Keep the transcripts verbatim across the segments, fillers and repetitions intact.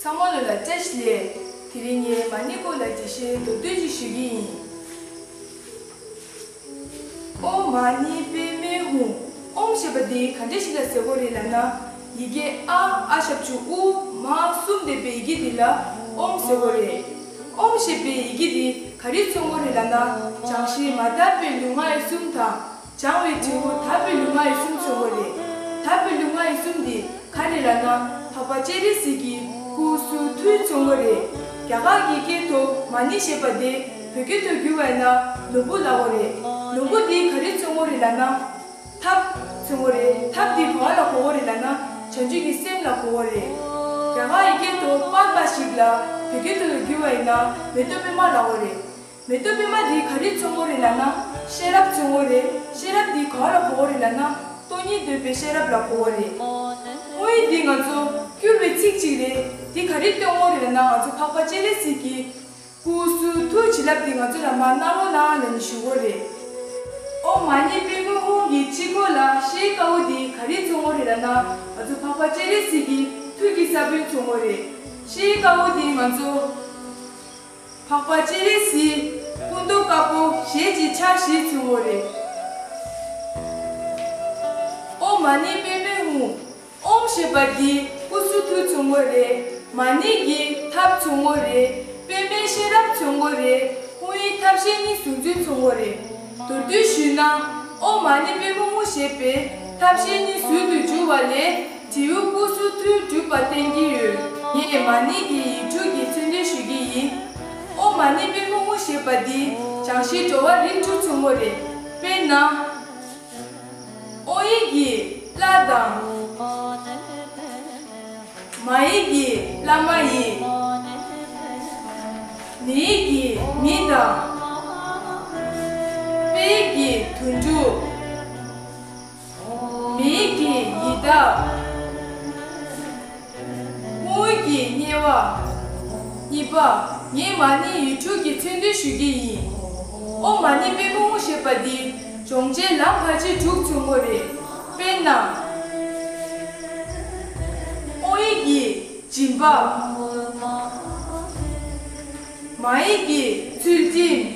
ཚང་མ་ལོ་ལ་བཀྲ་ཤིས་བདེ་ལེགས། དེ་རིང་ངས་མ་ཎི་སྐོར་ལ་འགྲེལ་བཤད་མདོར་བསྡུས་ཤིག་ཞུ་གི་ཡིན། ཨོཾ་མ་ཎི་པདྨེ་ཧཱུྃ། ཨོཾ་ཞེས་པ་འདི་ག་འདྲ་ཞིག་ལ་ཟེར་དགོས་རེད་ལབ་ན། ཡི་གེ་ཨ། ཨ་ཞབས་ཀྱུ་ཨུ། མ་གསུམ་ལྡན་པའི་ཡི་གེ་འདི་ལ་ཨོཾ་ཟེར་དགོས་རེད། ཨོཾ་ཞེས་པའི་ཡི་གེ་འདི་ག་རེ་མཚོན་དགོས་རེད་ལབ་ན། བྱང་ཞིང་མ་དག་པའི་ལུས་ངག་ཡིད་གསུམ་དང་། སྦྱང་བའི་འབྲས་བུ་དག་པའི་ལུས་ངག་ཡིད་གསུམ་མཚོན་དགོས་རེད། དག་པའི་ལུས་ངག་ཡིད་གསུམ་འདི་ག་རེ་ལབ་ན། འཕགས་པ་སྤྱན་རས་གཟིགས་ཀྱི་སྐུ་གསུང་ཐུགས་མཚོན་དགོས་རེད། རྒྱ་གར་གྱི་སྐད་དུ་མ་ཎི་ཞེས་པ་དེ་བོད་སྐད་དུ་བསྒྱུར་བ་ཡིན་ན་ནོར་བུ་ལབ་དགོས་རེད། ནོར་བུ་འདི་ག་རེ་མཚོན་དགོས་རེད་ལབ་ན། ཐབས་མཚོན་དགོས་རེད། ཐབས་འདི་ག་བ་ལ་གོ་དགོས་རེད་ལབ་ན། བྱང་ཆུབ་ཀྱི་སེམས་ལ་གོ་དགོས་རེད། རྒྱ་གར་ཡི་གེ་དུ་པདྨ་ཞིག་ལ་བོད་སྐད་དུ་བསྒྱུར་བ་ཡིན་ན་མེ་ཏོག་པདྨ་ལབ་དགོས་རེད། མེ་ཏོག་པདྨ་འདི་ག་རེ་མཚོན་དགོས་རེད་ལབ་ན། ཤེས་རབ་མཚོན་དགོས་རེད། ཤེས་རབ་འདི་ག་བ་ལ་གོ་དགོས་རེད་ལབ་ན། སྟོང་ཉིད་འདོད་པའི་ཤེས་རབ་ལ་གོ་དགོས་རེད། ཧཱུྃ་ཡིག་འདི་ང་ཚོ་བསྒྱུར་བའི་ཚིག་གཅིག་རེད། འདི་ག་རེ་སྟོན་དགོས་རེད་ལབ་ན། ང་ཚོ་འཕགས་པ་སྤྱན་རས་གཟིགས་ཀྱི་སྐུ་གསུང་ཐུགས་བྱིན་རླབས་འདི་ང་ཚོ་ལ་མར་གནང་རོགས་གནང་ལབ་ནས་ཞུ་དགོས་རེད། ཨོཾ་མ་ཎི་པདྨེ་ཧཱུྃ་གི་དཀྱིལ་འཁོར་ལ་ཤེལ་དཀར་པོ་འདི་ག་རེ་མཚོན་དགོས་རེད་ལབ་ན། ང་ཚོ་འཕགས་པ་སྤྱན་རས་གཟིགས་ཀྱི་ཐུགས་ཀྱི་ས་བོན་མཚོན་དགོས་རེད། ཤེལ་དཀར་པོ་འདི་ང་ཚོ་འཕགས་པ་སྤྱན་རས་གཟིགས་སྐུ་མདོག་དཀར་པོ་ཞལ་གྱི་ཕྱག་བཞི་མཚོན་དགོས་རེད། ཨོཾ་མ་ཎི་པདྨེ་ཧཱུྃ། ཨོཾ་ཞེས་པ་འདི་སྐུ་གསུང་ཐུགས་མཚོན་དགོས་རེད། མ་ཎི་གི་ཐབས་མཚོན་དགོས་རེད། པདྨེ་ཤེས་རབ་མཚོན་དགོས་རེད། ཧཱུྃ་ཡིག་ཐབས་ཤེས་གཉིས་ཟུང་འཇུག་མཚོན་དགོས་རེད། མདོར་བསྡུས་ཞུས་ན། ཨོཾ་མ་ཎི་པདྨེ་ཧཱུྃ་ཞེས་པའི་ཐབས་ཤེས་གཉིས་ཟུང་དུ་འཇུག་པ་ལས་འབྲས་བུ་སྐུ་གསུང་ཐུགས་འགྲུབ་པ་བསྟན་གྱི་ཡོད། ངས་མ་ཎི་གི་ཡིག་འབྲུ་གི་མཚོན་དོན་ཞུ་གི་ཡིན། ཨོཾ་མ་ཎི་པདྨེ་ཧཱུྃ་ཞེས་པ་འདི་བྱང་ཞིང་འགྲོ་བ་རིགས་དྲུག་མཚོན་དགོས་རེད། དཔེར་ན། ཨོ་ཡིག་གི་ལྷ་དང་། མ་ཡིག་གི་བླ་མ་ཡི། མི་ཡིག་གི་མི་དང་། པད་ཡིག་གི་དུད་འགྲོ། མེ་ཡིག་གི་ཡི་དྭགས། ཧཱུྃ་ཡིག་གི་དམྱལ་བ། གཉིས་པ། ངས་མ་ཎི་ཡིག་འབྲུ་གི་མཚོན་དོན་ཞུ་གི་ཡིན། ཨོཾ་མ་ཎི་པདྨེ་ཧཱུྃ་ཞེས་པ་འདི་སྦྱོང་བྱེད་ལམ་ཁ་ཅིག་དྲུག་མཚོན་དགོས་རེད། དཔེར་ན། ཨོ་ཡིག་གི་སྦྱིན་པ། མ་ཡིག་གི་ཚུལ་ཁྲིམས།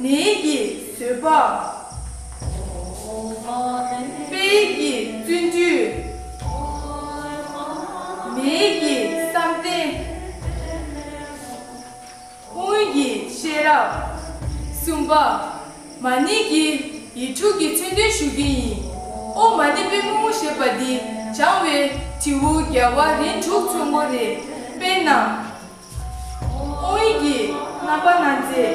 ནི་ཡིག་གི་བཟོད་པ། པད་ཡིག་གི་བརྩོན་འགྲུས། མེ་ཡིག་གི་བསམ་གཏན། ཧཱུྃ་ཡིག་གི་ཤེས་རབ། གསུམ་པ། མ་ཎི་གི་ཡིག་འབྲུ་གི་མཚོན་དོན་ཞུ་གི་ཡིན། ཨོཾ་མ་ཎི་པདྨེ་ཧཱུྃ་ཞེས་པ་འདི་སྦྱང་བའི་འབྲས་བུ་རྒྱལ་བ་རིགས་དྲུག་མཚོན་དགོས་རེད། དཔེར་ན། ཨོ་ཡིག་གི་རྣམ་པར་སྣང་མཛད།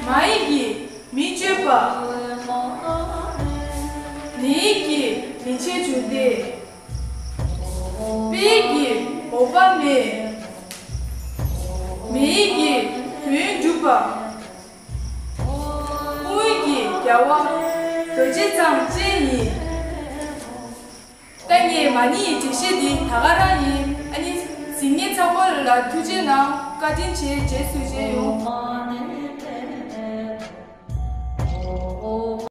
མ་ཡིག་གི་མི་བསྐྱོད་པ། ནི་ཡིག་གི་རིན་ཆེན་འབྱུང་ལྡན། པད་ཡིག་གི་འོད་དཔག་མེད། མེ་ཡིག་གི་དོན་གྲུབ་པ། ཧཱུྃ་ཡིག་གི་རྒྱལ་བ་རྡོ་རྗེ་འཆང་ཅན་ཡིན། ད་ངས་མ་ཎི་ཡི་འགྲེལ་བཤད་འདི་ད་ག་རང་ཡིན། ཨ་ནི་གཟིགས་མཁན་ཚང་མ་ལ་ཐུགས་རྗེ་གནང་། བཀའ་དྲིན་ཆེ། རྗེས་སུ་མཇལ་ཡོང་།